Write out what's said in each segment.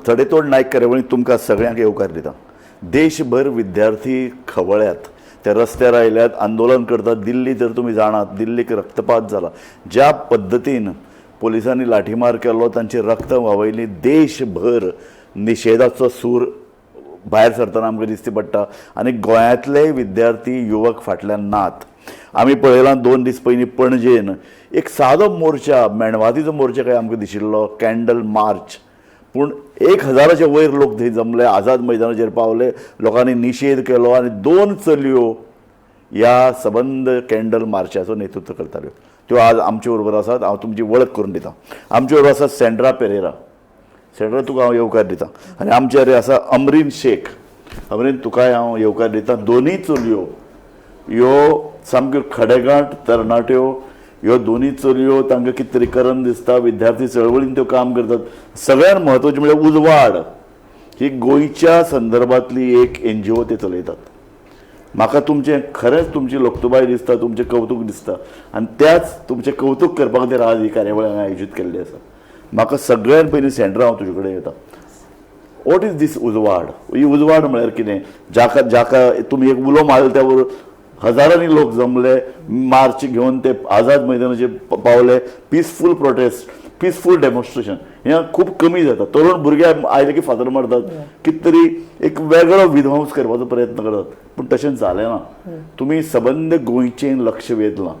सडेतोड नायक कार्यावळींत तुमकां सगळ्यांक येवकार दिता. देशभर विद्यार्थी खवळ्यात, ते रस्त्यार आयल्यात, आंदोलन करतात. दिल्ली जर तुमी जाणात, दिल्लीक रक्तपात जाला. ज्या पद्दतीन पोलिसांनी लाठीमार केलो, तांची रक्त व्हांवयली, देशभर निशेधाचो सूर भायर सरतना आमकां दिसती पडटा. आनी गोंयांतले विद्यार्थी युवक फाटल्यान नात. आमी पळयलां, 2 दीस पयलीं पणजेन एक सादो मोर्चा, मेणवातीचो मोर्चा काय आमकां दिशिल्लो, कॅन्डल मार्च, पूण 1000च्या वयर लोक थंय जमले, आझाद मैदानाचेर पावले, लोकांनी निशेध केलो आनी दोन चलयो ह्या सबंद कॅन्डल मार्चाचो नेतृत्व करताल्यो. त्यो आज आमचे बरोबर आसात. हांव तुमची वळख करून दिता. आमचे बरोबर आसा सेंड्रा पेरेरा. सेंड्रा, तुका हांव येवकार दिता. आनी आमचे बरोबर आसा अमरीन शेख. अमरीन, तुकाय हांव येवकार दिता. दोनूय चलयो ह्यो सामक्यो खडेगांठ तरणाट्यो. ह्यो दोनूय चलयो, तांकां कितें तरी करन दिसता, विद्यार्थी चळवळीन त्यो काम करतात. सगळ्यात म्हत्वाचें म्हळ्यार उजवाड ही गोंयच्या संदर्भातली एक एनजीओ ते चलयतात. म्हाका तुमचें खरेंच तुमची लोकतुबाय दिसता, तुमचें कवतूक दिसता आनी त्याच तुमचें कवतूक करपा खातीर आज ही कार्यावळ हांवें आयोजीत केल्ली आसा. म्हाका सगळ्यात पयलीं, सेंड्रा, हांव तुजे कडेन येता. What is this उजवाड? ही उजवाड म्हळ्यार कितें? जाका जाका तुमी एक उलो मारलो, त्या बरोबर हजारांनी लोक जमले, मार्च घेवन ते आझाद मैदानाचेर पावले. पिसफूल प्रोटेस्ट, पिसफूल डेमॉन्स्ट्रेशन हें खूब कमी जाता. तरुण भुरगे आयले की फातर मारतात, कितें तरी एक वेगळो विध्वंस करपाचो प्रयत्न करतात, पूण तशें जालें ना. तुमी सबंद गोंयचें लक्ष वेधलां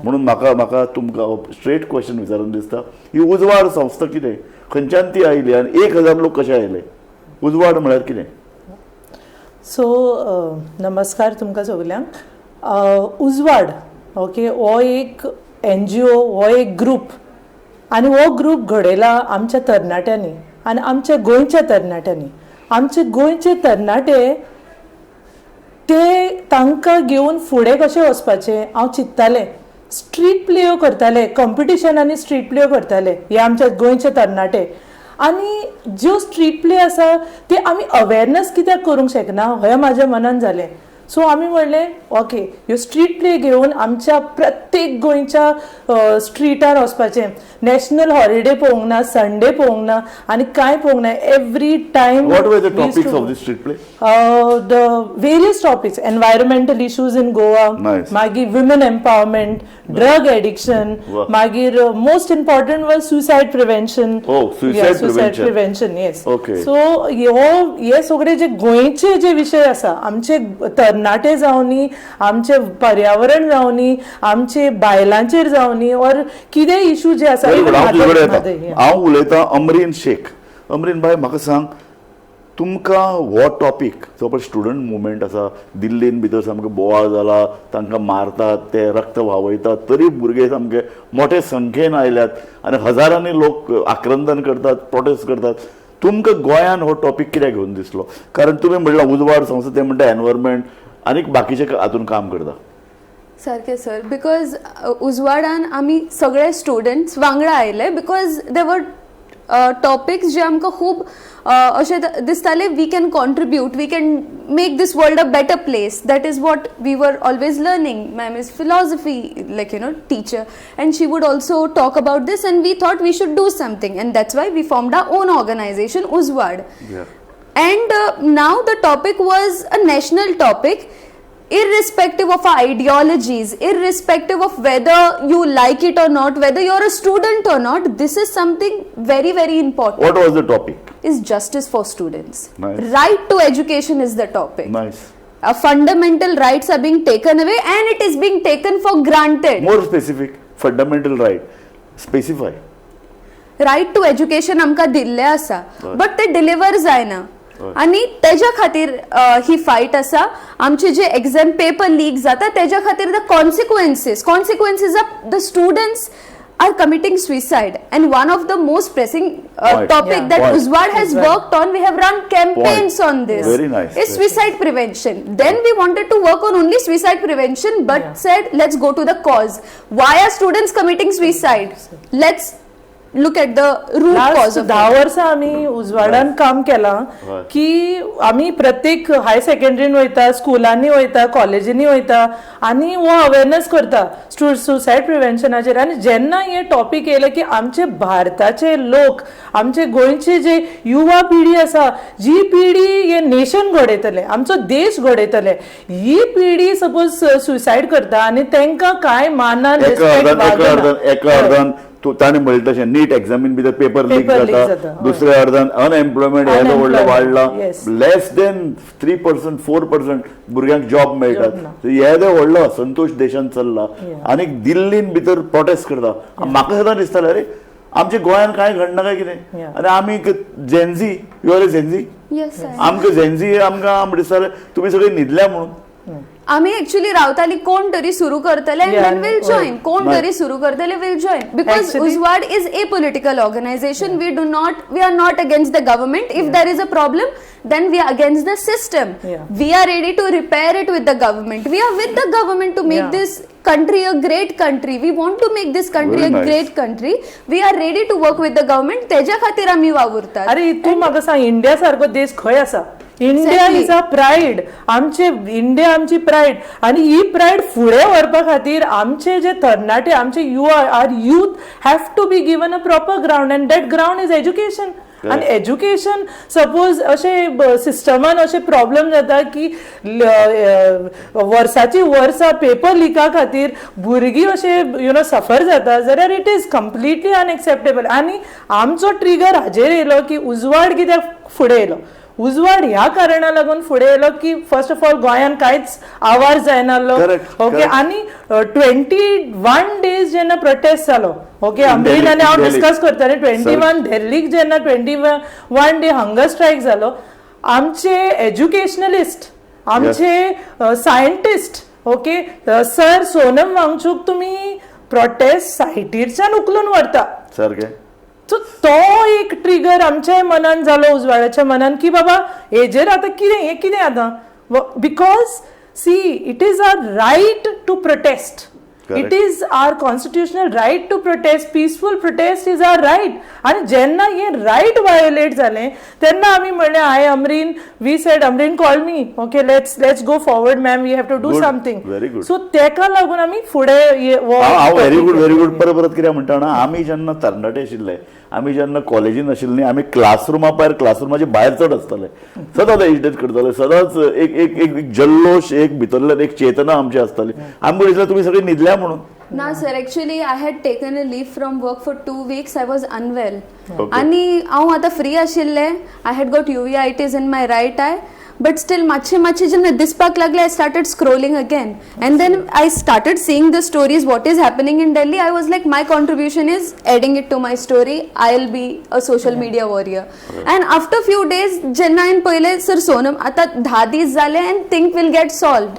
म्हणून म्हाका तुमकां स्ट्रेट क्वेश्चन विचारून दिसता, ही उजवाड संस्था कितें, खंयच्यान ती आयली आनी 1000 लोक कशे आयले? उजवाड म्हळ्यार कितें? सो नमस्कार तुमकां सगल्यांक. उजवाड, ओके, हो एक एनजीओ, हो एक ग्रूप आनी हो ग्रूप घडयला आमच्या तरणाट्यांनी आनी आमच्या गोंयच्या तरणाट्यांनी. आमचे गोंयचे तरणाटे ते तांकां घेवन फुडें कशें वचपाचें हांव चिंत्तालें. स्ट्रीट प्लेयो करताले, कॉम्पिटिशनांनी स्ट्रीट प्लेयो करताले हे आमच्या गोंयचे तरणाटे. आनी ज्यो स्ट्रीट प्ले आसा ते आमी अवेरनस कित्याक करूंक शकना हें म्हाज्या मनान जालें. सो आमी म्हणलें, ओके, ह्यो स्ट्रीट प्ले घेवन आमच्या प्रत्येक गोंयच्या स्ट्रिटार वचपाचें. नॅशनल हॉलिडे पळोवंक ना, संडे पळोवंक ना आनी कांय पळोवंक ना, every time. What were the topics of the street play? The various topics, environmental issues in Goa. Nice. मागीर women empowerment, drug addiction. मागीर most important was suicide prevention. Oh, suicide suicide prevention. Prevention, yes. So हो हे सगळे जे गोंयचे जे विशय आसा, आमचे तरणाटे जावनी, आमचे पर्यावरण जावनी, आमचे बायलांचेर जावनी ऑर कितें इशू जे आसा. Very good. हांव तुजे कडेन म्हादय, येता. Yeah. हांव उलयतां अमरीन शेख. अमरीन भाई, म्हाका सांग, तुमकां हो टॉपीक जो पळय स्टुडंट मुवमेंट आसा, दिल्लीन भितर सामकें बोवाळ जाला, तांकां मारतात, ते रक्त व्हांवयतात, तरी भुरगे सामके मोठे संख्येन आयल्यात आनी हजारांनी लोक आक्रंदन करतात, प्रोटेस्ट करतात. तुमकां गोंयान हो टॉपीक कित्याक घेवन दिसलो? कारण तुमी म्हणलां उजवाड संस्था, ते म्हणटा एनवायरमेंट आनी बाकीचे हातून काम करता. सारकें सर, because उजवाडान आमी सगळे स्टुडंट्स वांगडा आयले because they were topics जे आमकां खूब अशें दिसताले, we can contribute, we can make this world a better place. That is what we were always learning. Ma'am is philosophy like teacher and she would also talk about this, and we thought we should do something, and that's why we formed our own organization, Uzwad. And now the topic was a national topic, irrespective of our ideologies, irrespective of whether you like it or not, whether you're a student or not. This is something very, very important. What was the topic? Is justice for students. Nice. Right to education is the topic. Nice. Our fundamental rights are being taken away and it is being taken for granted. More specific, fundamental right. Specify. Right to education आमकां दिल्लें आसा, but ते deliver जायना. आनी तेज्या खातीर ही fight आसा. आमचे जे एग्जाम पेपर लीक जाता, तेज्या खातीर the consequences of the students are committing suicide, and one of the most pressing Point. Topic that Point. Uzwad has Uzwad. Worked on, we have run campaigns Point. On this, Very nice. Is suicide prevention. Then we wanted to work on only suicide prevention, but said, let's go to the cause. Why are students committing suicide? Let's look at the root cause last of 10 वर्सां आमी उजवाडान काम केलां की आमी प्रत्येक higher सेकंडरीन वयता, स्कुलांनी वयता, कॉलेजींनी वयता आनी हो अवेरनस करता सुसायड प्रिवेन्शनाचेर. आनी जेन्ना हे टॉपीक येयले की आमचे भारताचे लोक, आमचे गोंयचे जे युवा पिढी आसा, जी पिढी हे नेशन घडयतले, आमचो देश घडयतले, ही पिढी सपोज सुसायड करता आनी तांकां कांय मानान एका respect अर्दान एका वागना. अर्दान एका अर्दान तूं ताणें म्हणलें तशें नीट एग्जामीन भितर पेपर लीक Paper leak जाता. जाता, हय. दुसऱ्या अर्दान अनएम्प्लॉयमेंट येदो व्हडलो Unemployment, वाडला. Less than 3% 4% भुरग्यांक जॉब मेळटात. येदो व्हडलो असंतोश देशांत चल्ला आनी दिल्लीन भितर प्रोटेस्ट करता. म्हाका सदां दिसतालें, अरे, आमच्या गोंयांत कांय घडना काय कितें? आनी आमी Gen Z, you are a Gen Z. Yes. आमकां जेनझी, आमकां आमकां दिसतालें तुमी सगळीं न्हिदल्या म्हणून. आमी एक्चुअली रावताली कोण तरी सुरू करतले and then we'll join, कोण तरी सुरू करतले, we'll join, because Uzwad is a political organization. We do not we are not against the government. If there is a problem, then we are against the system. We are ready to repair it with the government. We are with the government to make this country a great country. We want to make this country Very a nice. great country. We are ready to work with the government. तेज्या खातीर आमी वावुरतात. अरे, तूं म्हाका सांग, India सारको देश खंय आसा? India is a pride. आमचे इंडिया आमची प्रायड आणि ही प्रायड फुडें व्हरपा खातीर आमचे जे तरणाटे, आमचे युवा, our youth have to be given a proper ground, and that ground is education. आणि एज्युकेशन सपोज अशें सिस्टमान अशें प्रॉब्लम जाता की वर्साची वर्सां पेपर लिका खातीर भुरगीं अशें you know सफर जाता जाल्यार it is completely unacceptable. आनी आमचो ट्रिगर हाजेर येयलो की उजवाड कित्याक फुडें येयलो? उजवाड ह्या कारणा लागून फुडें येयलो की फर्स्ट ऑफ ऑल गोंयान कांयच आवाज जायनासलो. ओके, आनी 21 डेज जेन्ना प्रोटेस्ट जालो, ओके, अमरीन आनी हांव Delhi. Discuss करताले, 21 दिल्लीक जेन्ना 21 डे हंगर स्ट्रायक जालो, आमचे एज्युकेशनलिस्ट, आमचे scientist, okay, sir Sonam Wangchuk तुमी प्रोटेस्ट सायटीरच्यान उखलून व्हरता. सारकें. सो तो एक ट्रिगर आमच्या मनान जालो, उजवाडाच्या मनान, की बाबा हेजेर आतां कितें, हें कितें आतां, because see, it is our right to protest. It is our constitutional right to protest. Peaceful protest is our right. आनी जेन्ना हें रायट वायोलेट जालें तेन्ना आमी म्हणलें, I, Amreen, we said, Amreen call me, "Okay, let's go forward, ma'am, we have to do Good. something." Very good. So तेका लागून आमी फुडें हो हांव very topic good, very good. परत परत कित्याक म्हणटा जाणा, आमी जेन्ना तरणाटे आशिल्ले, आमी जेन्ना कॉलेजीन आशिल्ली, आमी क्लासरुमा भायर, क्लासरुमाचे भायर चड आसताले, सदांच एजिटेट करताले, सदांच एक एक एक एक जल्लोश, एक भितरल्यान एक चेतना आमची आसताली. आमकां दिसलें तुमी सगळीं न्हिदल्या म्हणून. ना sir, actually I had taken a leave from work for 2 weeks. I was unwell. आनी हांव आतां फ्री आशिल्लें. I had got uveitis in my right eye, but still मातशें मातशें जेन्ना दिसपाक लागलें, I started scrolling again and then I started seeing the stories, what is happening in Delhi. I was like, my contribution is adding it to my story. I will be a social media warrior. And after few days जेन्ना हांवें पळयलें, sir Sonam आतां 10 दीस जाले and think will get solve.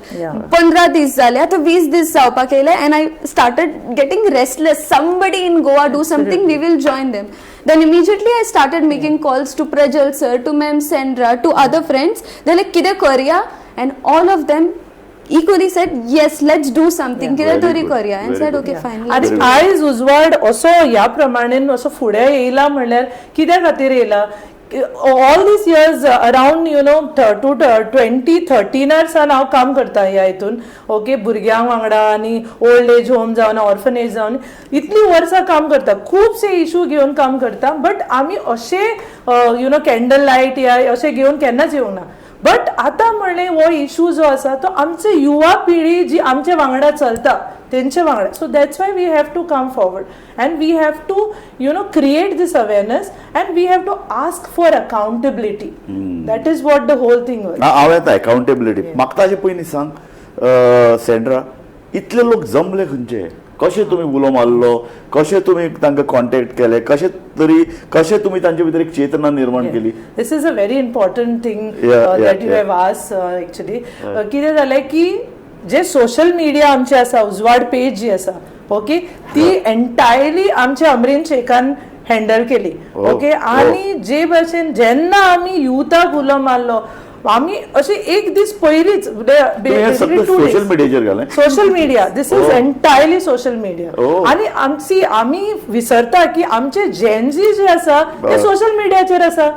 15 दीस जाले, आतां 20 दीस जावपाक येयले and I started getting restless. Somebody in Goa do something, we will join them. Then immediately I started making calls to Prajal sir, to Ma'am Sandra, to other friends. They're like, कितें करया? And all of them equally said, "Yes, let's do something. कितें Very तरी good. करया." And Very said, good. "Okay, fine." आनी आयज उजवाड असो ह्या प्रमाणे असो फुडें येयला म्हणल्यार कित्या खातीर येयला? All these years, around to 2013र सान हांव काम करता ह्या हितून, ओके, भुरग्यां वांगडा आनी ओल्ड एज होम जावन, ऑर्फनेज जावन, इतलीं वर्सां काम करता, खुबशे इशू घेवन काम करता, बट आमी अशे you know candle light या अशें घेवन केन्नाच येवंक ना. बट आतां म्हणलें, हो इशू जो आसा तो आमचे युवा पिढी जी आमच्या वांगडा चलता तेंचे वांगडा, so that's why we have to come forward and we have to create this awareness and we have to ask for accountability. That is what the whole thing. हांव येता अकाउंटेबिलिटी. म्हाका ताजे पयलीं सांग सेंड्रा, इतले लोक जमले खंयचे? कशे तुमी उलो मारलो? कशे तुमी तांकां कॉन्टेक्ट केले? कशे तरी कशे तुमी तांचे भितर एक चेतना निर्माण केली? This is a very important thing that you have asked, actually. कितें जालें की जे सोशल मिडिया आमचे आसा, उजवाड पेज जी आसा, ओके, ती एंटायरली आमच्या अमरीन शेखान हँडल केली. ओके, आनी जे भशेन जेन्ना आमी युथाक उलो मारलो, आमी अशे एक दीस पयलींच सोशल मिडियाचेर घालें. Social media, this is entirely social media. आनी आमची आमी विसरता की आमचे जेनजी जे आसा ते सोशल मिडियाचेर आसा.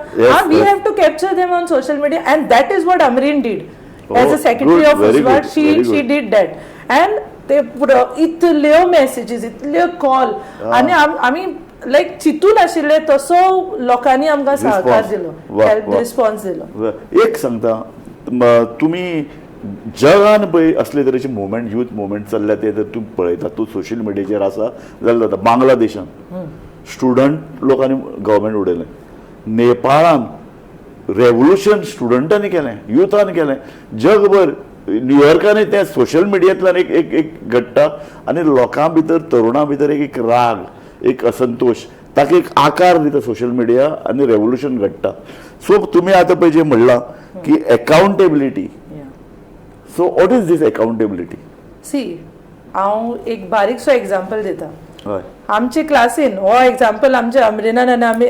We have to capture them on social media and that is what Amreen did as a secretary of Uzwad. She did that and ते इतल्यो मॅसेजीस, इतल्यो कॉल आनी आमी लायक चिंतून आशिल्ले तसो लोकांनी आमकां सहकार दिलो, रिस्पॉन्स दिलो. एक सांगता, तुमी जगान पळय असले तरेचे मुवमेंट, युथ मुवमेंट चल्ल्या ते जर तूं पळयता, तूं सोशल मिडियाचेर आसा जाल्यार जाता. बांगलादेशान स्टुडंट लोकांनी गव्हर्मेंट उडयलें, नेपाळान रेवोल्युशन स्टुडंटांनी केलें, युथान केलें, जगभर न्यूयॉर्कान तें सोशल मिडियांतल्यान एक एक एक घडटा आनी लोकां भितर, तरुणां भितर एक एक राग, एक असंतोश, ताका एक आकार दिता सोशल मिडिया आनी रेवोल्युशन घडटा. सो तुमी आतां पळय जें म्हणलां की accountability, so what is this accountability? See, हांव एक बारीकसो एग्जाम्पल दिता. हय. आमचे क्लासीन हो एग्जाम्पल आमच्या अमरीनान आनी आमी,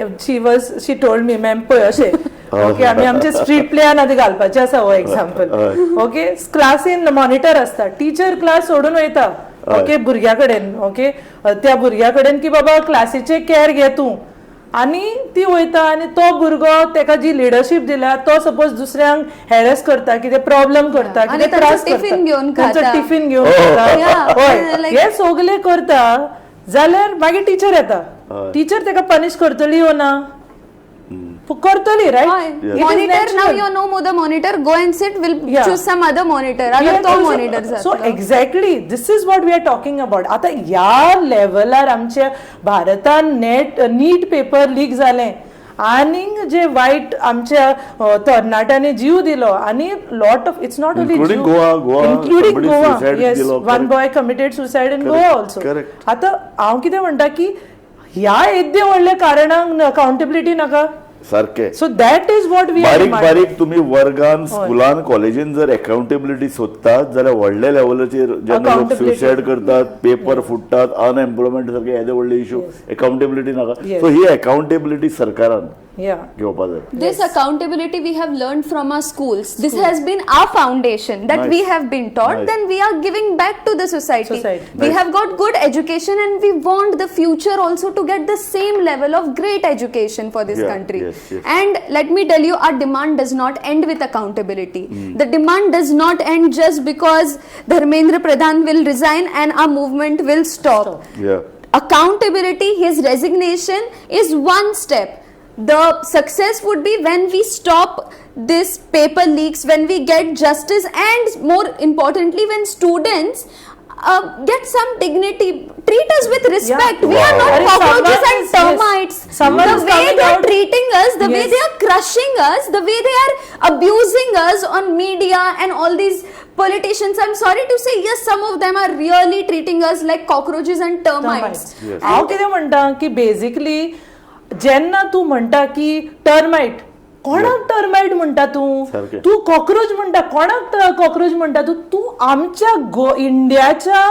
she told me, ma'am पळय अशें, ओके, आमी आमचे स्ट्रीट प्लेयान आतां घालपाचें आसा हो एग्जाम्पल. ओके, क्लासीन मॉनिटर आसता, टिचर क्लास सोडून वयता, ओके, भुरग्या कडेन, ओके, त्या भुरग्या कडेन की बाबा क्लासीचे कॅर घे तूं, आनी ती वयता आनी तो भुरगो तेका जी लिडरशीप दिल्या तो सपोज दुसऱ्यांक हॅरस करता, कितें प्रॉब्लम करता, कितें त्रास टिफिन घेवन, टिफिन घेवन खाता, हय, हे सगळे करता जाल्यार मागीर टिचर येता, टिचर तेका पनिश करतली ओ ना करतली, right? Monitor, now you no more the monitor, go and sit, will choose some other monitor. अगर तो मॉनिटर जातलो. So exactly this is what we are talking about. आतां ह्या लेवलार आमच्या भारतान नेट नीट पेपर लीक जालें आनीक जे वायट आमच्या तरणाट्यांनी जीव दिलो आनी lot of, it's not only including Goa, yes, one boy committed suicide in Goa also. आतां हांव कितें म्हणटा की ह्या येद्या व्हडल्या कारणांक अकाउंटेबिलिटी नाका. सारकें. So that is what we बारीक बारीक तुमी वर्गान, स्कुलान, कॉलेजीन जर अकाउंटेबिलिटी सोदतात जाल्यार व्हडल्या लेवलाचेर जेन्ना लोक सुसायड करतात, पेपर फुट्टात, अनएम्प्लॉयमेंट सारके येदे व्हडले इशू, अकाउंटेबिलिटी नाका. सो ही अकाउंटेबिलिटी सरकारान घेवपा जाय. This accountability we have learned from our schools. This has been our foundation that we have been taught. Then we are giving back to the society. We have got good education and we want the future also to get the same level of great education for this country. And let me tell you, our demand does not end with accountability. The demand does not end just because Dharmendra Pradhan will resign and our movement will stop. Accountability, his resignation is one step. The success would be when we stop this paper leaks, when we get justice, and more importantly, when students get some dignity, treat us with respect. We are not cockroaches and termites. The way they are treating us, the way they are crushing us, the way they are abusing us on media and all these politicians, I'm sorry to say, yes, some of them are really treating us like cockroaches and termites. हांव कितें म्हणटा की basically जेन्ना तूं म्हणटा की टर्मायट, कोणाक टर्मायट म्हणटा तूं? तूं कॉक्रोच म्हणटा, कोणाक कॉक्रोच म्हणटा तूं? तूं आमच्या इंडियाच्या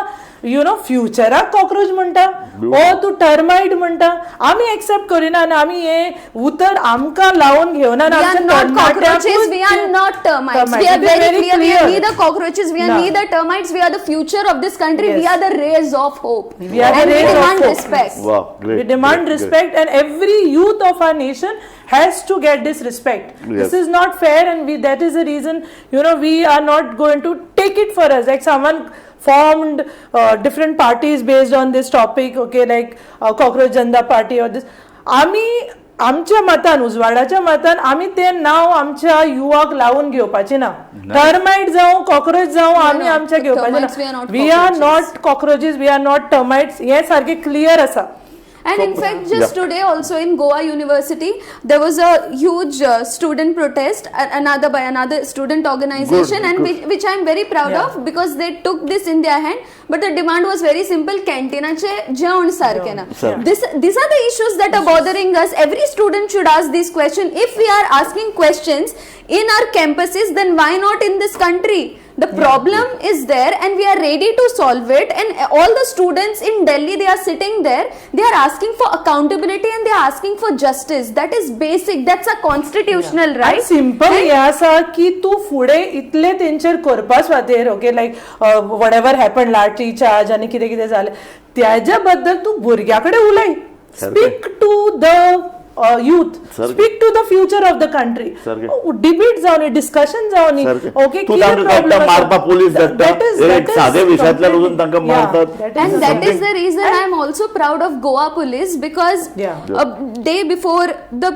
you know फ्युचराक कॉक्रोच म्हणटा ओ तूं टर्मायट म्हणटा. आमी एक्सेप्ट करिना आनी आमी हें उतर आमकां लावन घेवना. We are not termites. We are very clear. We are neither cockroaches, we are neither termites. We are the future of this country. We are the rays of hope. We are the and rays we demand of hope. Respect. Wow, great. We demand great, respect, great. And every youth of our nation has to get this respect. Yes. This is not fair, and we, that is the reason, you know, we are not going to take it for us. Like someone formed different parties based on this topic, okay, like Cockroach Janata Party or this. आमी आमच्या मतान, उजवाडाच्या मतान आमी ते नांव आमच्या युवाक लावून घेवपाचें ना. टर्मायट जावं कॉक्रोच जावं आमी आमच्या घेवपाचें ना. We are not cockroaches, we are not termites, हें सारकें क्लियर आसा. And in fact, just today also in Goa University, there was a huge student protest, another by another student organization, and which I am very proud of, because they took this in their hand. But the demand was very simple: canteenache जेवण सारकें ना. These are the issues that are bothering us. Every student should ask this question. If we are asking questions in our campuses, then why not in this country? The problem is there and we are ready to solve it, and all the students in Delhi, they are sitting there, they are asking for accountability and they are asking for justice. That is basic, that's a constitutional right. Simple हें आसा की तूं फुडें इतले तेंचेर करपा स्वातेर, okay, like whatever happen, lathi charge आनी कितें कितें जालें त्याच्या बद्दल तूं भुरग्या कडेन उलय. Speak to the youth, speak to the future of the country. Debate जावनी, डिस्कशन जावनी, ओके. तूं तांकां मारपा पोलीस धाडटा, सादे विशयांतल्यान वचून तांकां मारतात. And that is the reason I am also proud of Goa police, because day before the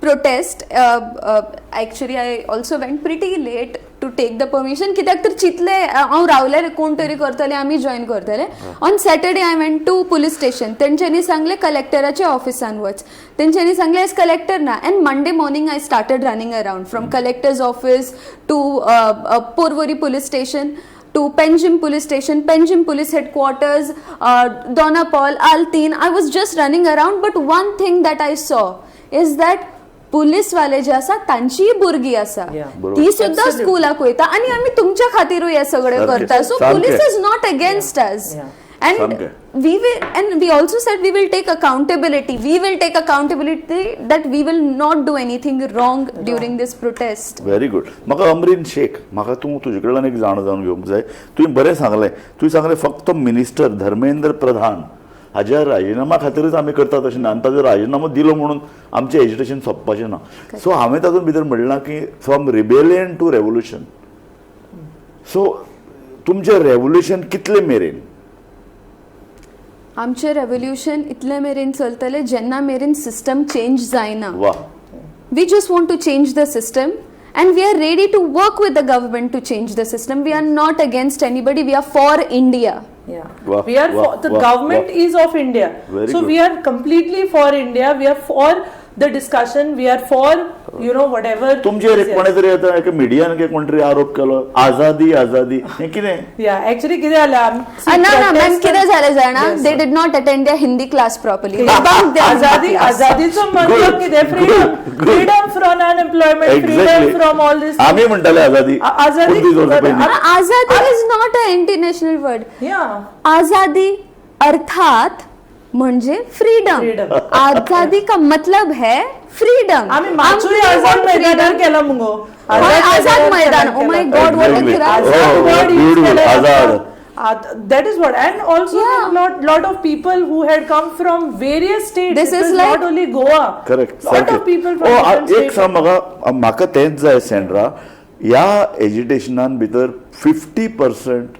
protest, actually I also went pretty late to take the permission, कित्याक तर चिंतले हांव रावलें कोण तरी करतले, आमी जॉयन करतले. On Saturday I went to police station, तेंच्यांनी सांगलें कलेक्टराच्या ऑफिसान वच, तेंच्यांनी सांगलें एज कलेक्टर ना. And Monday morning I started running around from collector's office to Porvorim police station to Panjim police station, Panjim police headquarters, Dona Paula, Altinho. I was just running around, but one thing that I saw is that police वाले जे आसा तांचीय भुरगीं आसा, ती सुद्दां स्कुलाक वयता आनी आमी तुमच्या खातीरूय हें सगळें करता. So police is not against us. And we will, and we also said we will take accountability. We will take accountability that we will not do anything wrong during this protest. Very good. म्हाका अमरीन शेख, म्हाका तूं तुजे कडल्यान एक जाण जावन घेवंक जाय. तुवें बरें सांगलें, तुवें सांगलें फक्त मिनिस्टर धर्मेंद्र प्रधान हाज्या राजिनामा खातीरच आमी करतात अशें ना, आनी ताजो राजिनामो दिलो म्हणून आमचें एजिटेशन सोंपपाचें ना. सो हांवें तातूंत भितर म्हणलां की from rebellion to revolution. So तुमचें रेवोल्युशन कितले मेरेन? आमचें रेवोल्युशन इतले मेरेन चलतलें जेन्ना मेरेन सिस्टम चेंज जायना. We just want to change the system and we are ready to work with the government to change the system. We are not against anybody, we are for India. Yeah. We are for the government is of India. Very so good. We are completely for India. We are for the discussion. We are for, you know, whatever. तुमचेर कोणे तरी आतां एका मिडियान कोण तरी आरोप केलो, आझादी आझादी हें कितें? Yeah, actually कितें जालें? ना ना मॅम, कितें जालें जाणा, they did not attend their Hindi class properly. आझादी आझादीचो मतलब कितें? Freedom, freedom from unemployment, freedom from all this. आमी म्हणटाले आझादी, आझादी आझादी is not a international word. आझादी अर्थात म्हणजे फ्रीडम. आझादी का मतलब है फ्रीडम. आमी माचूय आझाद मैदानार केला मुगो. Azad Maidan, oh my God, what a Azad. That is what, and also lot of people who had come from various states. This it is was like not only Goa. Correct. Lot of people from different states. एक सांग म्हाका, म्हाका तेंच जाय Sandra, ह्या एजिटेशनान भितर 50%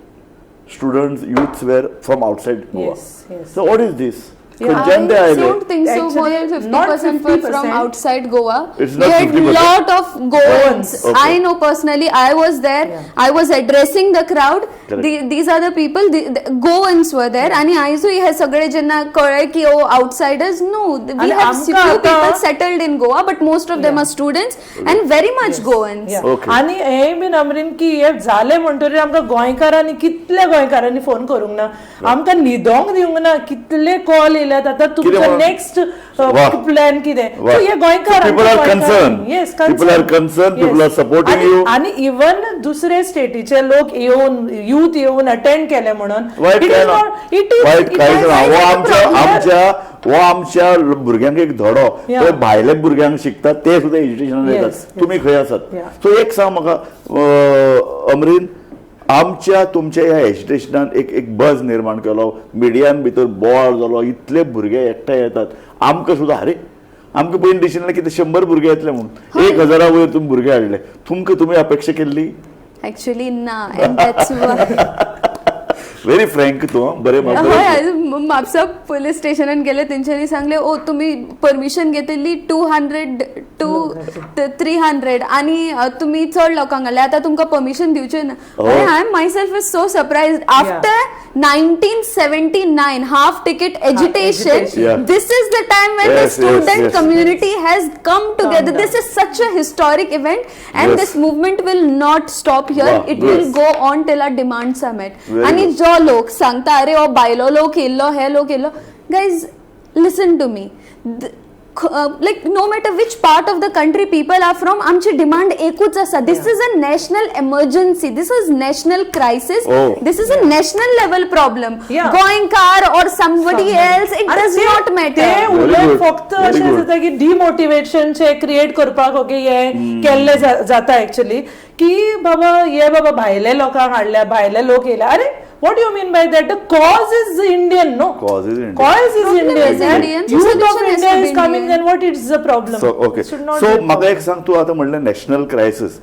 students, youths were from outside Goa. Yes, yes. So what is this? Yeah, I don't think so. More than 50% were from outside Goa. It's not We had 50%. Lot of Goans. Okay. I know personally. I was there. Yeah. I was addressing the crowd. These are the people. The Goans were there. आणि आयजूय हे सगळे जेन्ना कळ्ळें की oh outsiders, no, we have few people settled in Goa, but most of them are students and very much Goans. आणि हे बीन अमरीन की हे जालें म्हणटकीर आमकां गोंयकारांनी, कितल्या गोंयकारांनी फोन करूंक ना, आमकां न्हिदोंक दिवंक ना, कितले कॉल येयल्यात. आतां तुमचो नेक्स्ट प्लॅन कितें? हे गोंयकार आनी इवन दुसरे स्टेटीचे लोक येवन, यूथ येवन अटेंड केले म्हणून हो आमच्या भुरग्यांक एक धडो, भायल्या भुरग्यांक शिकतात ते सुद्दां एज्युकेशनान येतात. तुमी खंय आसात? सो एक सांग म्हाका अमरीन, आमच्या तुमच्या ह्या एजिटेशनान एक एक बज निर्माण केलो, मिडियान भितर बोवाळ जालो, इतले भुरगे एकठांय येतात. आमकां सुद्दां अरे आमकां पयलीं दिशिल्लें कितें 100 भुरगे येतले म्हणून, 1000 वयर तुमी भुरगे हाडले. तुमकां तुमी अपेक्षा केल्ली? एक्चुअली ना, and that's why very frank तूं. बरें, हय. म्हापसा पुलीस स्टेशनान गेले, तेंच्यांनी सांगले ओ तुमी परमिशन घेतिल्ली 200 to 300 आनी तुमी चड लोकांक घाले, आतां तुमकां परमिशन दिवचें ना. I am myself is so surprise. After 1979 half ticket agitation, this is the time when the student community has come together. This is such a historic event and this movement will not stop here. It will go on till our demands are met. आनी जो लोक सांगता अरे हो बायलो लोक येयल्लो, हे लोक येयल्लो, guys listen to me. Like no matter which part of the country people are from, आमची डिमांड एकूच आसा. This is a national emergency, this is national crisis. Oh. This is a national level problem. गोंयकार or somebody else, it आणि does not matter. ते Very उलट good. फक्त Very अशें good. जाता की डिमोटिवेशनचे क्रिएट करपाक, ओके, हे केल्ले जाता एक्चुअली की बाबा हे बाबा भायले लोकांक हाडल्या, भायले लोक येयले. अरे, what you mean by that? The cause is Indian, no? Cause is Indian. Cause is Problem Indian. is Indian, so youth of solution has India to is be coming, Indian. Then what is the problem? So okay, so म्हाका एक सांग, तूं आतां म्हणलें national crisis,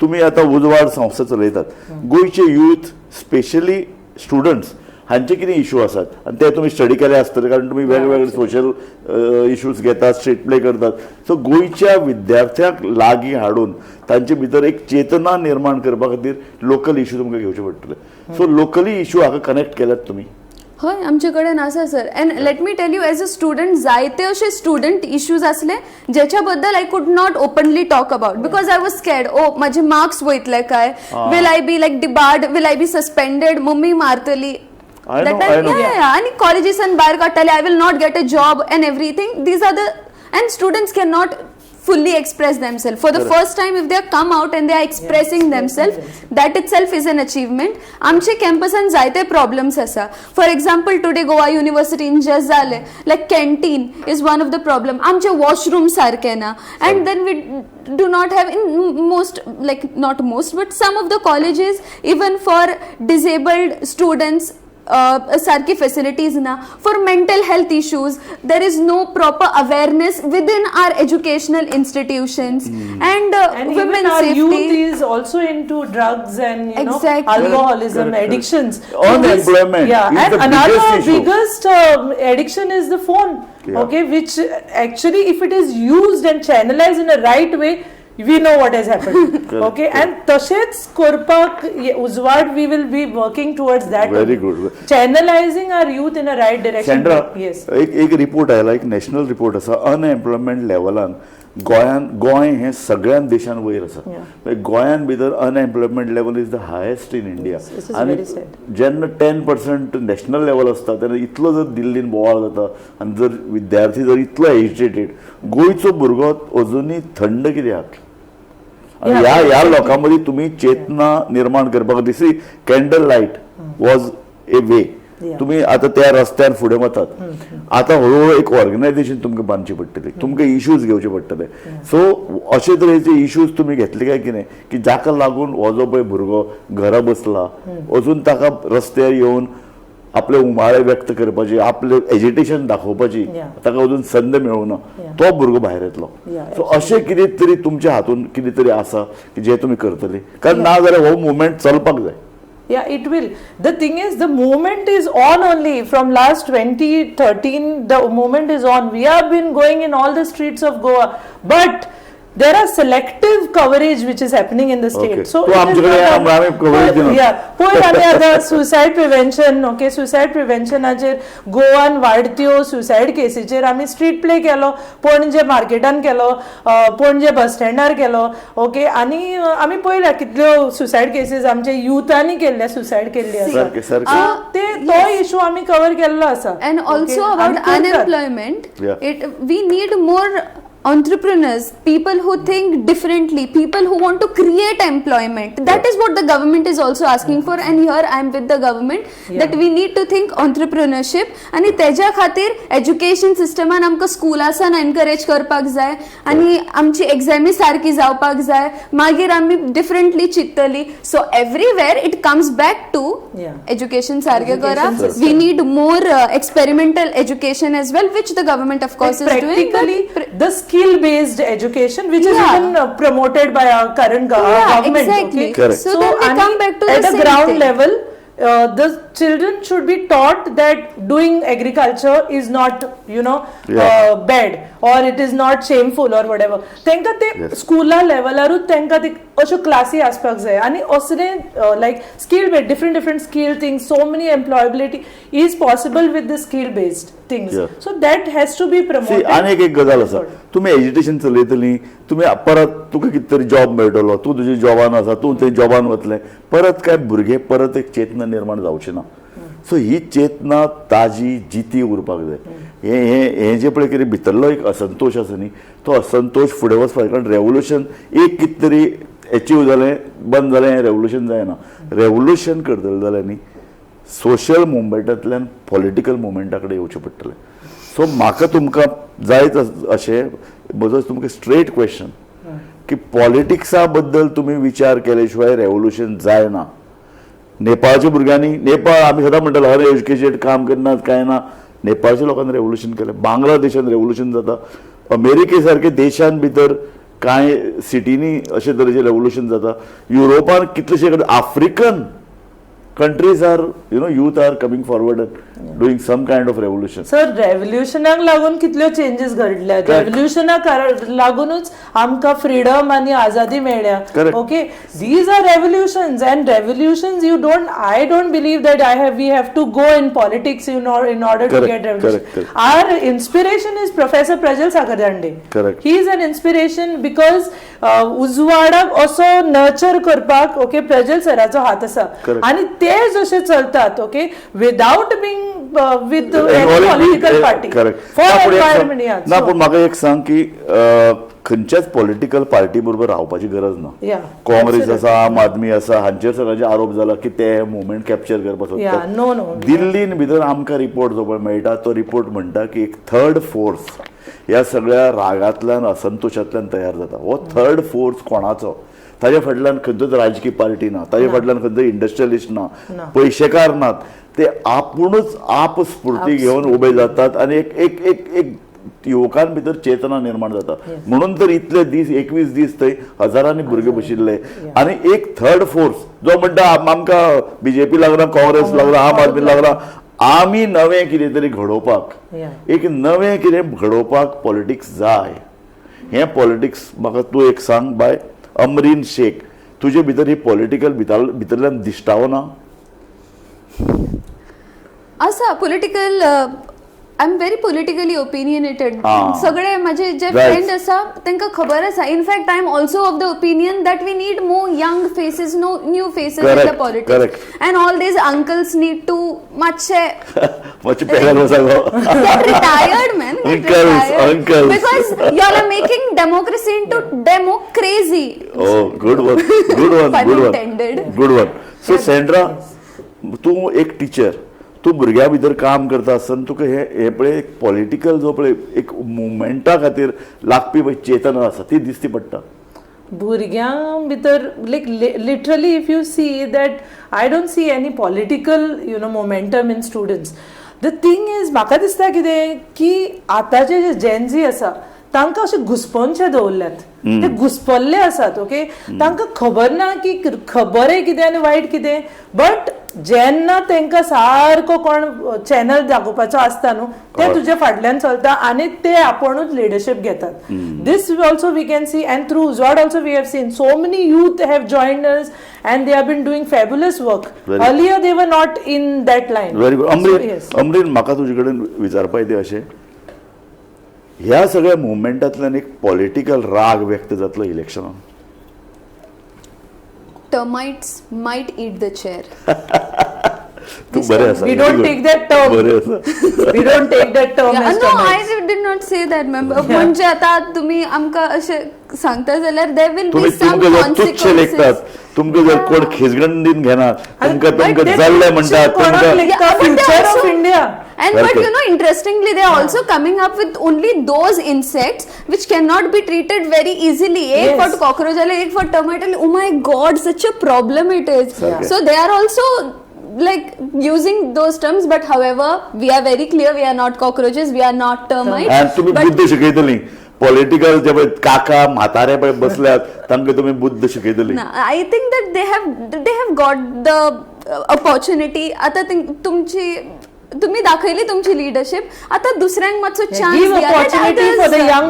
तुमी आतां उजवाड संस्था चलयतात, गोंयचे यूथ स्पेशली स्टुडंट्स हांचे कितें इशू आसात आनी ते तुमी स्टडी केले आसतले, कारण तुमी वेगवेगळे सोशल इश्यूज घेतात, स्ट्रीट प्ले करतात. सो गोंयच्या विद्यार्थ्यांक लागीं हाडून तांचे भितर एक चेतना निर्माण करपा खातीर लोकल इशू तुमकां घेवचे पडटले. सो लोकली इशू हाका कनेक्ट केल्यात तुमी? हय, आमचे कडेन आसा sir, and let me tell you, as a student जायते अशे स्टुडंट इश्यूज आसले ज्याच्या बद्दल I could not openly talk about because I was scared, oh, माझे मार्क्स वयतले काय, will I be like debarred, will I be suspended, mummy मारतली. I know, I know. आनी कॉलेजीसान भायर काडटले, I will not get a job and everything. These are the and students can not fully express themselves for the Correct. First time. If they come out and they are expressing themselves, that itself is an achievement. आमचे कॅम्पसान जायते problems आसा. For example, today Goa युनिव्हर्सिटीन जे जाले, like canteen is one of the problem. आमचे washroom सारके ना, and then we do not have in most, like not most, but some of the colleges, even for disabled students सारखी facilities ना, for mental health issues there is no proper awareness within our educational institutions and And even women our youth safety. Is also into drugs and alcoholism, Correct, correct. Addictions. Unemployment Yeah, is and the another biggest issue. Biggest addiction is the phone. Okay, which actually, if it is used and channelized in a right way, we know what has happened. Okay, and तशेंच करपाक उजवाड, we will be working towards that. Very good. Channelizing our youth in a right direction. Sandra, Yes. एक एक report आयला, एक national report आसा, unemployment लेवलान गोंयान, गोंय हें सगळ्यान देशान वयर आसा. म्हणजे गोंयान भितर unemployment level is the highest in India. This is आनी very sad. जेन्ना 10% नॅशनल लेवल आसता तेन्ना इतलो जर दिल्लीन बोवाळ जाता आनी जर विद्यार्थी जर इतलो एजिटेटेड, गोंयचो भुरगो अजुनूय थंड कित्याक? आनी ह्या लोकां मदीं तुमी चेतना निर्माण करपाक, this candle light was a way. तुमी आतां त्या रस्त्यान फुडें वतात, आतां हळूहळू एक ऑर्गनायझेशन तुमकां बांदची पडटली, तुमकां इश्यूज घेवचे पडटले. सो अशे तरेचे इश्यूज तुमी घेतले काय कितें की जाका लागून हो जो पळय भुरगो घरा बसला, अजून ताका रस्त्यार येवन आपले उमाळे व्यक्त करपाची, आपले एजिटेशन दाखोवपाची ताका अजून संद मेळूना, तो भुरगो भायर येतलो. सो अशें कितें तरी तुमच्या हातून कितें तरी आसा की जे तुमी करतले, कारण ना जाल्यार हो मुवमेंट चलपाक जाय. Yeah, it will. The thing is, the movement is on only from last 2013. The movement is on. We have been going in all the streets of Goa, but there are selective coverage which is happening in the state. So तो it is आमच्याकडे not आम्ही coverage दिना. Yeah. पयर आमी आतां suicide prevention, okay, suicide प्रिवेन्शनाचेर गोवान वाडत्यो suicide केसीचेर आमी street play केलो, पणजे मार्केटान केलो, पणजे बस स्टँडार केलो, ओके. आनी आमी पळयल्या कितल्यो सुसायड केसीस आमचे युथांनी केल्ले, सुसायड केल्ली आसा. सारकें सारकें. सो ते तो इशू आमी कवर केल्लो आसा. And also Okay, about आमी करतात. Unemployment, it we need more entrepreneurs, people who think differently, people who want to create employment. That is what the government is also asking for, and here I am with the government that we need to think entrepreneurship. आणि तेज्या खातीर education सिस्टमान आमकां स्कुलासान encourage करपाक जाय आनी आमची एग्जामी सारकी जावपाक जाय, मागीर आमी differently चिंततली. So everywhere it comes back to education सारकें करा. Education system. We need more experimental education as well, which the government of course Like is doing, but practically the skill based education which is even promoted by our current government, okay? Correct. So then we आणि come back to the at a same ground thing. Level, the children should be taught that doing agriculture is not bad or it is not shameful or whatever. तांकां ते स्कुला लेवलारूच तांकां ते अश्यो क्लासी आसपाक जाय आनी असले like skill based, different different skill things, so many employability is possible with the skill based things. So that has to be See, promoted. आनी एक गजाल आसा, तुमी एजिटेशन चलयतली, तुमी परत तुका कितें तरी जॉब मेळटलो, तूं तुज्या जॉबान आसा, तूं थंय जॉबान वतलें, परत काय भुरगे परत एक चेतना निर्माण जावची ना. सो ही चेतना ताजी जिती उरपाक जाय. हे हे हे जे पळय कितें भितरलो एक असंतोश आसा न्ही, तो असंतोश फुडें वचपाक, कारण रेवोल्युशन एक कितें तरी एचीव जालें, बंद जालें, रेवोल्युशन जायना. रेवोल्युशन करतले जाल्यार न्ही सोशल मुवमेंटांतल्यान पॉलिटिकल मुवमेंटा कडेन येवचें पडटलें. सो म्हाका तुमकां जायत अशें म्हजो तुमकां स्ट्रेट क्वेश्चन की पॉलिटिक्सा बद्दल तुमी विचार केले शिवाय रेवोल्युशन जायना. नेपाळच्या भुरग्यांनी, नेपाळ आमी सदां म्हणटाले हर एज्युकेटेड काम करनात कांय ना, नेपाळच्या लोकांनी रेवोल्युशन केलें, बांगलादेशान रेवोल्युशन जाता, अमेरिके सारके देशान भितर कांय सिटींनी अशे तरेचें रेवोल्युशन जाता, युरोपान कितलेशे कडेन African countries are, youth are coming forward and doing some kind of revolution. Sir, रेव्होल्युशनाक लागून कितल्यो चेंजीस घडल्यात. रेव्होल्युशनाक लागूनच आमकां फ्रिडम आनी आझादी मेळ्ळ्या. Okay, these are revolutions, and revolutions you don't, I don't believe that I have we have to go in politics in order to get revolution. Our inspiration is Professor Prajal Sakhardande. He is an inspiration because उजवाडाक असो nurture करपाक, okay, Prajal सराचो हात आसा आनी ते जशे चलतात, okay, without being with political party for environment. ना, पूण म्हाका एक सांग की खंयच्याच पॉलिटिकल पार्टी बरोबर रावपाची गरज ना. काँग्रेस आसा, आम आदमी आसा, हांचेर सगळ्यांचे आरोप जाला की ते मुवमेंट कॅप्चर करपाक सोदतात. दिल्लीन भितर आमकां रिपोर्ट जो पळय मेळटा तो रिपोर्ट म्हणटा की एक थर्ड फोर्स ह्या सगळ्या रागांतल्यान असंतोशांतल्यान तयार जाता. हो थर्ड फोर्स कोणाचो? ताज्या फाटल्यान खंयचोच राजकीय पार्टी ना, ताज्या फाटल्यान खंयचो इंडस्ट्रियलिस्ट ना, पयशेकार नात, ते आपुणूच आपस्फूर्ती घेवन उबे जातात आनी एक एक एक एक युवकां भितर चेतना निर्माण जाता. म्हणून तर इतले दीस, 21 दीस थंय हजारांनी भुरगे बशिल्ले. आनी एक थर्ड फोर्स जो म्हणटा आमकां बीजेपी लागना, काँग्रेस लागना, आम आदमी लागना, आमी नवें कितें तरी घडोवपाक, एक नवें कितें घडोवपाक पॉलिटिक्स जाय. हें पॉलिटिक्स म्हाका तूं एक सांग बाय अमरीन शेख, तुजे भितर ही पॉलिटिकल भितरल्यान दिश्टावो ना? आसा political, I am very politically opinionated. सगळे माझे जे फ्रेंड आसा तांकां खबर आसा. In fact I am also of the opinion that we need more young faces, no new faces in the politics, and all these uncles need to मातशे get retired, man. Get retired. Uncles. Because y'all are making democracy into demo crazy. Oh, good one. Good one. Pun good one. intended. Good one. So, Sandra, तूं एक teacher, तूं भुरग्यां भितर काम करता आसतना तुका हे पळय एक पॉलिटिकल जो पळय एक मुवमेंटा खातीर लागपी पळय चेतना आसा ती दिसती पडटा. भुरग्यां भितर like literally if you see that I don't see any political momentum in students. The thing is म्हाका दिसता कितें की आतांचे जे जेनझी आसा तांकां अशें घुसपोनशे दवरल्यात, ते घुसपल्ले आसात. ओके, तांकां खबर ना की खबर कितें आनी वायट कितें, बट जेन्ना तांकां सारको कोण चॅनल दाखोवपाचो आसता न्हू ते तुज्या फाटल्यान चलता आनी ते आपुणूच लिडरशीप घेतात. This also we can see, and through Uzwad also we have seen so many youth have joined us and they have been doing fabulous work. Earlier they were not in that line. Very good. Amreen, Amreen, म्हाका तुजे कडेन विचारपा येता अशें, ह्या सगळ्या मुवमेंटांतल्यान एक political राग व्यक्त जातलो इलेक्शनान? Termites might eat the chair. तू बरे आसा. We don't take that term. बरे आसा. We don't take that term. Yeah, no, I did not say that, ma'am. म्हणजे आता तुम्ही आमकां अशें सांगता जाल्यार there will be some consequences. तुमकां जर कोण खिजगंडीन घेना, तुमकां तुमकां जाल्ले म्हणटात, तुमकां future of India. And but you know, interestingly, they are also coming up with only those insects which cannot be treated very easily. Ek for cockroach, ek for termite. Oh my God, such a problem it is. So they are also like using those terms, but however, we are very clear, we are not cockroaches, we are not termites. And तुम्ही Buddha शिकयतली political जे पळय काका म्हातारे पळय बसल्यात तांकां तुम्ही Buddha शिकयतली. I think that they have got the opportunity. आता तुमची तुम्ही दाखयली तुमची लिडरशिप, आता दुसऱ्यांक मातसो चान्स दिया.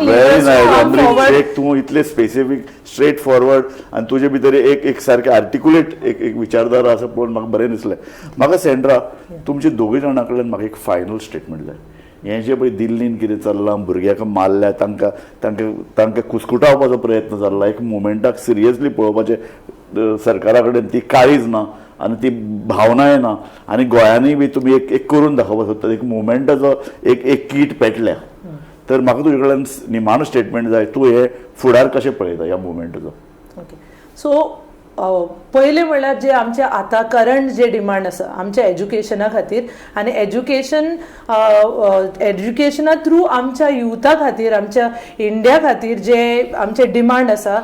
तूं इतले स्पेसिफीक स्ट्रेट फॉरवर्ड आनी तुजे भितर एक एक सारकें आर्टिकुलेट एक एक विचारधारा आसा पळोवन म्हाका बरें दिसलें. म्हाका सेंड्रा तुमचे दोगूय जाणां कडल्यान म्हाका एक फायनल स्टेटमेंट जाय. हें जें पळय दिल्लीन कितें चल्लां, भुरग्यांक मारल्या, तांकां तांकां तांकां कुस्कुटावपाचो प्रयत्न चल्ला, एक मुवमेंटाक सिरियसली पळोवपाचें सरकारा कडेन ती काळीज ना आनी ती भावना येना आनी गोंयांनी बी तुमी एक एक करून दाखोवपाक सोदतात, एक मुवमेंटाचो एक एक कीट पेटल्या. तर म्हाका तुजे कडल्यान निमाणो स्टेटमेंट जाय, तूं हे फुडार कशें पळयता ह्या मुवमेंटाचो? ओके, सो पयलें म्हणल्यार जे आमचे आतां करंट जे डिमांड आसा आमच्या एज्युकेशना खातीर आनी एज्युकेशना थ्रू आमच्या युथा खातीर, आमच्या इंडिया खातीर जे आमचे डिमांड आसा,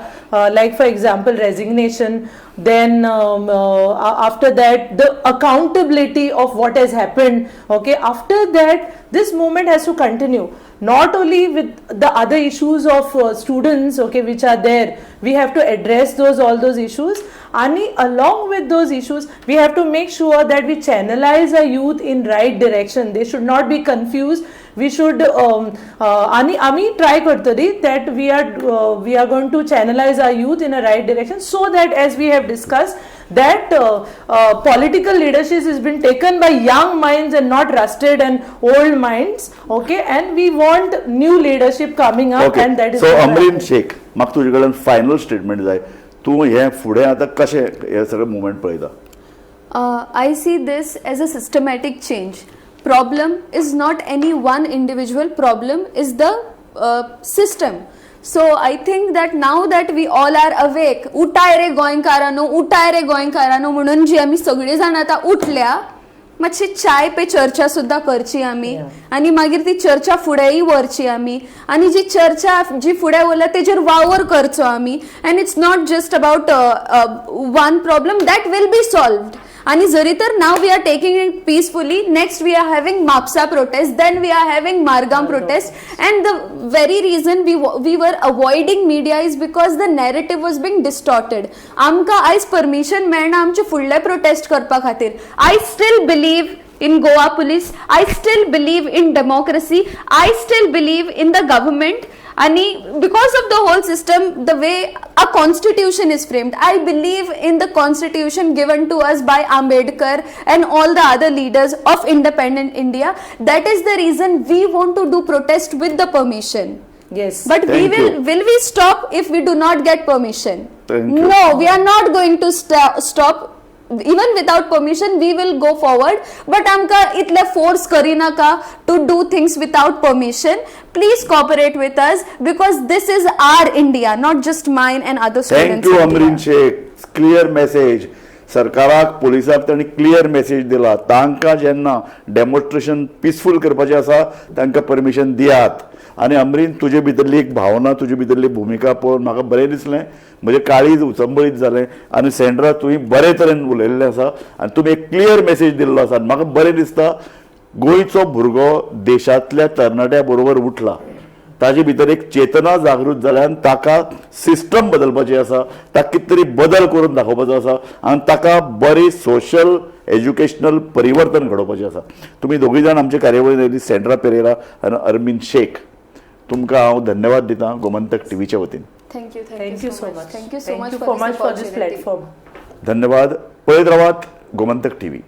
like for example resignation, then after that the accountability of what has happened. Okay, after that this movement has to continue, not only with the other issues of students, okay, which are there. We have to address those all those issues, and along with those issues we have to make sure that we channelize our youth in right direction. They should not be confused. We should आणि आम्ही try करतली that we are going to channelize our youth in a right direction, so that as we have discussed that political leadership has been taken by young minds and not rusted and old minds. Okay, and we want new leadership coming up. Okay. And that is so what Amreen Shaikh, म्हाका तुजे कडल्यान final statement जाय, तूं हें फुडें आतां कशें हें सगळें मुवमेंट पळयता? I see this as a systematic change. Problem is not any one individual, problem is the system. So I think that now that we all are awake, उठाय रे गोंयकारांनो, उठाय रे गोंयकारांनो म्हणून जी आमी सगळी जाण आतां उठल्या, मातशी चाय पे चर्चा सुद्दां करची आमी आनी मागीर ती चर्चा फुडेंय व्हरची आमी आनी जी चर्चा जी फुडें व्हरल्या तेजेर वावर करचो आमी. And it's not just about one problem that will be solved. आणि जरी तर now we are taking it peacefully, next we are having Mapusa protest, then we are having Margao protest. And the very reason we were avoiding media is because the narrative was being distorted. आमकां आयज permission मेळना आमचे फुडले protest करपा खातीर. I still believe in Goa police. I still believe in democracy. I still believe in the government. And because of the whole system, the way a constitution is framed, I believe in the constitution given to us by Ambedkar and all the other leaders of independent India. That is the reason we want to do protest with the permission. But we Thank will you. Will we stop if we do not get permission? Thank you. No, we are not going to stop. Even without permission we will go forward, but आमकां इतले force करिनाका to do things without permission. Please cooperate with us, because this is our India, not just mine and other students' thank you. India. Amreen Shaikh, clear message. सरकाराक, पुलिसाक तांणी clear message दिला, तांकां जेन्ना demonstration peaceful करपाचें आसा तांकां permission दियात. आनी अमरीन, तुजे भितरली एक भावना, तुजे भितरली भुमिका पळोवन म्हाका बरें दिसलें, म्हजें काळीज उचंबळीत जालें. आनी सेंड्रा, तुवें बरे तरेन उलयल्लें आसा आनी तुमी एक क्लियर मेसेज दिल्लो आसा आनी म्हाका बरें दिसता, गोंयचो भुरगो देशांतल्या तरणाट्या बरोबर उठला, ताजे भितर एक चेतना जागृत जाल्या आनी ताका सिस्टम बदलपाची आसा, ताका कितें तरी बदल करून दाखोवपाचो आसा आनी ताका बरी सोशल एज्युकेशनल परिवर्तन घडोवपाचें आसा. तुमी दोगूय जाण आमचे कार्यावळीन आयली, सेंड्रा पेरेरा आनी अरमीन शेख, तुमकां हांव धन्यवाद दितां गोमंतक टिवीच्या वतीन. Thank you. Thank you so much. Thank you so Thank much you for so this much for this opportunity. platform. धन्यवाद. पळयत रावात गोमंतक टिवी.